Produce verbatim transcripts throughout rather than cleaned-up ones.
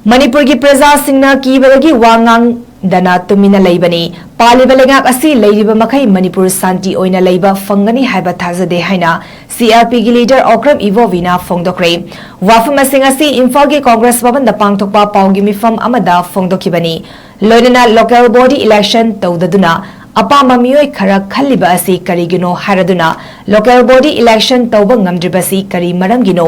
ꯃꯅꯤꯄꯨꯔꯒꯤ ꯄ꯭ꯔꯖꯥꯁꯤꯡꯅ ꯀꯤꯕꯗꯒꯤ ꯋꯥ ꯉꯥꯡꯗꯅ ꯇꯨꯃꯤꯟꯅ ꯂꯩꯕꯅꯤ꯫ ꯄꯥꯜꯂꯤꯕ ꯂꯩꯉꯥꯛ ꯑꯁꯤ ꯂꯩꯔꯤꯕ ꯃꯈꯩ ꯃꯅꯤꯄꯨꯔ ꯁꯥꯟꯇꯤ ꯑꯣꯏꯅ ꯂꯩꯕ ꯐꯪꯒꯅꯤ ꯍꯥꯏꯕ ꯊꯥꯖꯗꯦ ꯍꯥꯏꯅ ꯁꯤ ꯑꯦꯜ ꯄꯤꯒꯤ ꯂꯤꯗꯔ ꯑꯣꯀ꯭ꯔꯝ ꯏꯕꯣꯕꯤꯅ ꯐꯣꯡꯗꯣꯛꯈ꯭ꯔꯦ꯫ ꯋꯥꯐꯝ ꯑꯁꯤꯡ ꯑꯁꯤ ꯏꯝꯐꯥꯜꯒꯤ ꯀꯣꯡꯒ꯭ꯔꯦꯁ ꯚꯕꯟꯗ ꯄꯥꯡꯊꯣꯛꯄ ꯄꯥꯎꯒꯤ ꯃꯤꯐꯝ ꯑꯃꯗ ꯐꯣꯡꯗꯣꯛꯈꯤꯕꯅꯤ꯫ ꯂꯣꯏꯅꯅ ꯂꯣꯀꯦꯜ ꯕꯣꯗꯤ ꯏꯂꯦꯛꯁꯟ ꯇꯧꯗꯗꯨꯅ ꯑꯄꯥꯝꯕ ꯃꯤꯑꯣꯏ ꯈꯔ ꯈꯜꯂꯤꯕ ꯑꯁꯤ ꯀꯔꯤꯒꯤꯅꯣ ꯍꯥꯏꯔꯗꯨꯅ ꯂꯣꯀꯦꯜ ꯕꯣꯗꯤ ꯏꯂꯦꯛꯁꯟ ꯇꯧꯕ ꯉꯝꯗ꯭ꯔꯤꯕꯁꯤ ꯀꯔꯤ ꯃꯔꯝꯒꯤꯅꯣ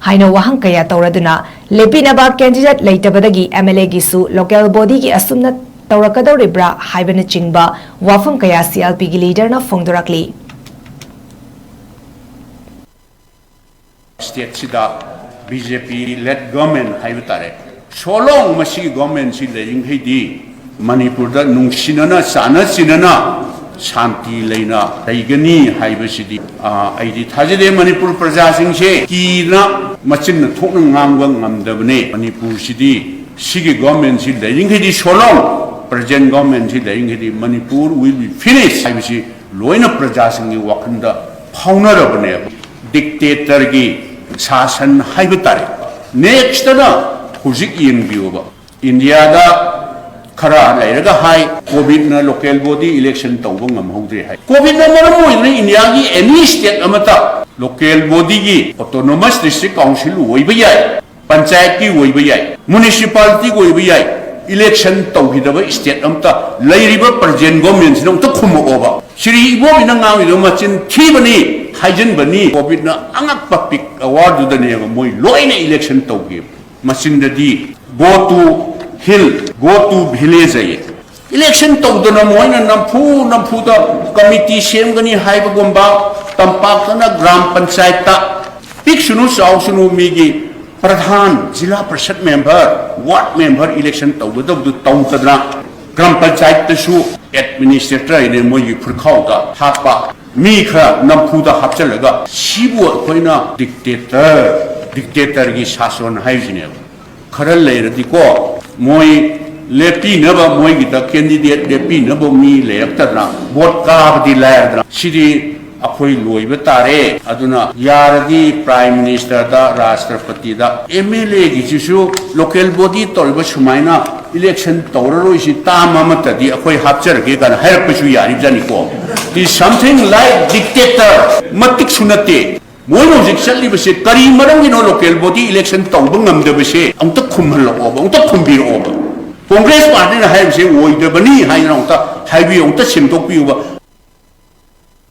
ꯍꯥꯏꯅ ꯋꯥꯍꯪ ꯀꯌꯥ ꯇꯧꯔꯗꯨꯅ ꯂꯦꯞꯄꯤꯅꯕ ꯀꯦꯟꯗꯤꯗꯦꯠ ꯂꯩꯇꯕꯗꯒꯤ ꯑꯦꯝ ꯑꯦꯜ ꯑꯦꯒꯤꯁꯨ ꯂꯣꯀꯦꯜ ꯕꯣꯗꯤꯒꯤ ꯑꯁꯨꯝꯅ ꯇꯧꯔꯛꯀꯗꯧꯔꯤꯕ꯭ꯔꯥ ꯍꯥꯏꯕꯅꯆꯤꯡꯕ ꯋꯥꯐꯝ ꯀꯌꯥ ꯁꯤ ꯑꯦꯜ ꯄꯤꯒꯤ ꯂꯤꯗꯔꯅ ꯐꯣꯡꯗꯣꯔꯛꯂꯤ꯫ ꯁ꯭ꯇꯦꯠꯁꯤꯗ ꯕꯤ ꯖꯦ ꯄꯤ ꯂꯦꯗ ꯒꯚꯔꯟꯃꯦꯟ ꯍꯥꯏꯕ ꯇꯥꯔꯦ꯫ So long ꯃꯁꯤꯒꯤ ꯒꯚꯔꯟꯃꯦꯟꯁꯤ ꯂꯩꯔꯤꯡꯈꯩꯗꯤ ꯃꯅꯤꯄꯨꯔꯗ ꯅꯨꯡꯁꯤꯅꯅ ꯆꯥꯟꯅ ꯆꯤꯟꯅꯅ ꯁꯥꯟꯇꯤ ꯂꯩꯅ ꯂꯩꯒꯅꯤ ꯍꯥꯏꯕꯁꯤꯗꯤ, ꯑ, ꯑꯩꯗꯤ ꯊꯥꯖꯗꯦ꯫ ꯃꯅꯤꯄꯨꯔ ꯄ꯭ꯔꯖꯥꯁꯤꯡꯁꯦ ꯀꯤꯅ ꯃꯆꯤꯟꯅ ꯊꯣꯛꯅ ꯉꯥꯡꯕ ꯉꯝꯗꯕꯅꯦ꯫ ꯃꯅꯤꯄꯨꯔꯁꯤꯗꯤ ꯁꯤꯒꯤ ꯒꯚꯔꯟꯃꯦꯟꯁꯤ ꯂꯩꯔꯤꯡꯈꯩꯗꯤ, so long present ꯒꯚꯔꯟꯃꯦꯟꯁꯤ ꯂꯩꯔꯤꯡꯈꯩꯗꯤ Manipur will be finished ꯍꯥꯏꯕꯁꯤ ꯂꯣꯏꯅ ꯄ꯭ꯔꯖꯥꯁꯤꯡꯒꯤ ꯋꯥꯈꯜꯗ ꯐꯥꯎꯅꯔꯕꯅꯦꯕ꯫ ꯗꯤꯛꯇꯦꯇꯔꯒꯤ ꯁꯥꯁꯟ ꯍꯥꯏꯕ ꯇꯥꯔꯦ꯫ ꯅꯦꯛꯁꯇꯅ ꯍꯧꯖꯤꯛ ꯌꯦꯡꯕꯤꯌꯨꯕ, ꯏꯟꯗꯤꯌꯥꯗ ꯈꯔ ꯂꯩꯔꯒ ꯍꯥꯏ, ꯀꯣꯚꯤꯗꯅ ꯂꯣꯀꯦꯜ ꯕꯣꯗꯤ ꯏꯂꯦꯛꯁꯟ ꯇꯧꯕ ꯉꯝꯍꯧꯗ꯭ꯔꯦ ꯍꯥꯏ꯫ ꯀꯣꯚꯤꯗꯅ ꯃꯔꯝ ꯑꯣꯏꯗꯨꯅ ꯏꯟꯗꯤꯌꯥꯒꯤ ꯑꯦꯅꯤ ꯁ꯭ꯇꯦꯠ ꯑꯃꯠꯇ ꯂꯣꯀꯦꯜ ꯕꯣꯗꯤꯒꯤ, ꯑꯣꯇꯣꯅꯣꯃꯁ ꯗꯤꯁꯇ꯭ꯔꯤꯛ ꯀꯥꯎꯟꯁꯤꯜ ꯑꯣꯏꯕ ꯌꯥꯏ, ꯄꯟꯆꯥꯌꯠꯀꯤ ꯑꯣꯏꯕ ꯌꯥꯏ, ꯃ꯭ꯌꯨꯅꯤꯁꯤꯄꯥꯂꯤꯇꯤꯒꯤ ꯑꯣꯏꯕ ꯌꯥꯏ, ꯏꯂꯦꯛꯁꯟ ꯇꯧꯈꯤꯗꯕ ꯁ꯭ꯇꯦꯠ ꯑꯝꯇ ꯂꯩꯔꯤꯕ ꯄ꯭ꯔꯖꯦꯟ ꯒꯣꯔꯃꯦꯟꯁꯤꯅ ꯑꯝꯇ ꯈꯨꯝꯃꯛꯑꯣꯕ꯫ ꯁꯤꯔꯤ ꯏꯕꯣꯕꯤꯅ ꯉꯥꯡꯉꯤꯗꯣ ꯃꯆꯤꯟ ꯊꯤꯕꯅꯤ, ꯍꯥꯏꯖꯤꯟꯕꯅꯤ꯫ ꯀꯣꯚꯤꯗꯅ ꯑꯉꯛꯄ ꯄꯤꯛ ꯑꯋꯥꯔꯗꯨꯗꯅꯦꯕ ꯃꯣꯏ ꯂꯣꯏꯅ ꯏꯂꯦꯛꯁꯟ ꯇꯧꯈꯤꯕ꯫ ꯃꯆꯤꯟꯗꯗꯤ "Go to hill, go to village" ꯍꯥꯏꯌꯦ꯫ ꯏꯂꯦꯛꯁꯟ ꯇꯧꯗꯅ ꯃꯣꯏꯅ ꯅꯝꯐꯨ ꯅꯝꯐꯨꯗ ꯀꯃꯤꯇꯤ ꯁꯦꯝꯒꯅꯤ ꯍꯥꯏꯕꯒꯨꯝꯕ, ꯇꯝꯄꯥꯛꯇꯅ ꯒ꯭ꯔꯥꯝ ꯄꯟꯆꯥꯌꯠꯇ ꯄꯤꯛꯁꯅꯨ ꯆꯥꯎꯁꯅꯨ ꯃꯤꯒꯤ ꯄ꯭ꯔꯙꯥꯟ, ꯖꯤꯂꯥ ꯄꯔꯤꯁꯠ ꯃꯦꯝꯕꯔ, ꯋꯥꯔꯗ ꯃꯦꯝꯕꯔ ꯏꯂꯦꯛꯁꯟ ꯇꯧꯒꯗꯕꯗꯨ ꯇꯧꯗꯗꯅ, ꯒ꯭ꯔꯥꯝ ꯄꯟꯆꯥꯌꯠꯇꯁꯨ ꯑꯦꯗꯃꯤꯅꯤꯁꯇ꯭ꯔꯦꯇꯔ ꯍꯥꯏꯅ ꯃꯣꯏꯒꯤ ꯈꯨꯔꯈꯥꯎꯗ ꯍꯥꯞꯄ ꯃꯤ ꯈꯔ ꯅꯝꯐꯨꯗ ꯍꯥꯞꯆꯤꯜꯂꯒ, ꯁꯤꯕꯨ ꯑꯩꯈꯣꯏꯅ ꯗꯤꯛꯇꯦꯇꯔ, ꯗꯤꯛꯇꯦꯇꯔꯒꯤ ꯁꯥꯁꯣꯟ ꯍꯥꯏꯔꯤꯁꯤꯅꯦꯕ꯫ ꯈꯔ ꯂꯩꯔꯗꯤꯀꯣ, ꯃꯣꯏ ꯂꯦꯞꯄꯤꯅꯕ, ꯃꯣꯏꯒꯤꯗ ꯀꯦꯟꯗꯤꯗꯦꯠ ꯂꯦꯞꯄꯤꯅꯕ ꯃꯤ ꯂꯩꯔꯛꯇꯗꯅ, ꯚꯣꯠ ꯀꯥꯕꯗꯤ ꯂꯥꯏꯔꯗꯅ, ꯁꯤꯗꯤ, ꯑꯩꯈꯣꯏ ꯂꯣꯏꯕ ꯇꯥꯔꯦ꯫ ꯑꯗꯨꯅ ꯌꯥꯔꯗꯤ Prime Ministerꯗ, ꯔꯥꯁꯇ꯭ꯔꯄꯇꯤꯗ, MLAꯒꯤꯁꯤꯁꯨ local body ꯇꯧꯔꯤꯕ ꯁꯨꯃꯥꯏꯅ election ꯇꯧꯔꯔꯣꯏꯁꯤ term ꯑꯃꯠꯇꯗꯤ ꯑꯩꯈꯣꯏ ꯍꯥꯞꯆꯔꯒꯦ ꯀꯥꯏꯅ ꯍꯥꯏꯔꯛꯄꯁꯨ ꯌꯥꯔꯤꯕꯖꯥꯠꯅꯤꯀꯣ꯫ It is something like dictator꯫ ꯃꯇꯤꯛꯁꯨ ꯅꯠꯇꯦ꯫ ꯃꯣꯏꯅ ꯍꯧꯖꯤꯛ ꯆꯠꯂꯤꯕꯁꯦ ꯀꯔꯤ ꯃꯔꯝꯒꯤꯅꯣ local body election ꯇꯧꯕ ꯉꯝꯗꯕꯁꯦ? ꯑꯃꯨꯛꯇ ꯈꯨꯝꯍꯜꯂꯛꯑꯣꯕ, ꯑꯃꯨꯛꯇ ꯈꯨꯝꯕꯤꯔꯛꯑꯣꯕ꯫ Congress partyꯅ ꯍꯥꯏꯔꯤꯕꯁꯦ ꯑꯣꯏꯗꯕꯅꯤ ꯍꯥꯏꯗꯅ ꯑꯃꯨꯛꯇ ꯍꯥꯏꯕꯤꯌꯨ, ꯑꯃꯨꯛꯇ ꯁꯦꯝꯗꯣꯛꯄꯤꯌꯨꯕ꯫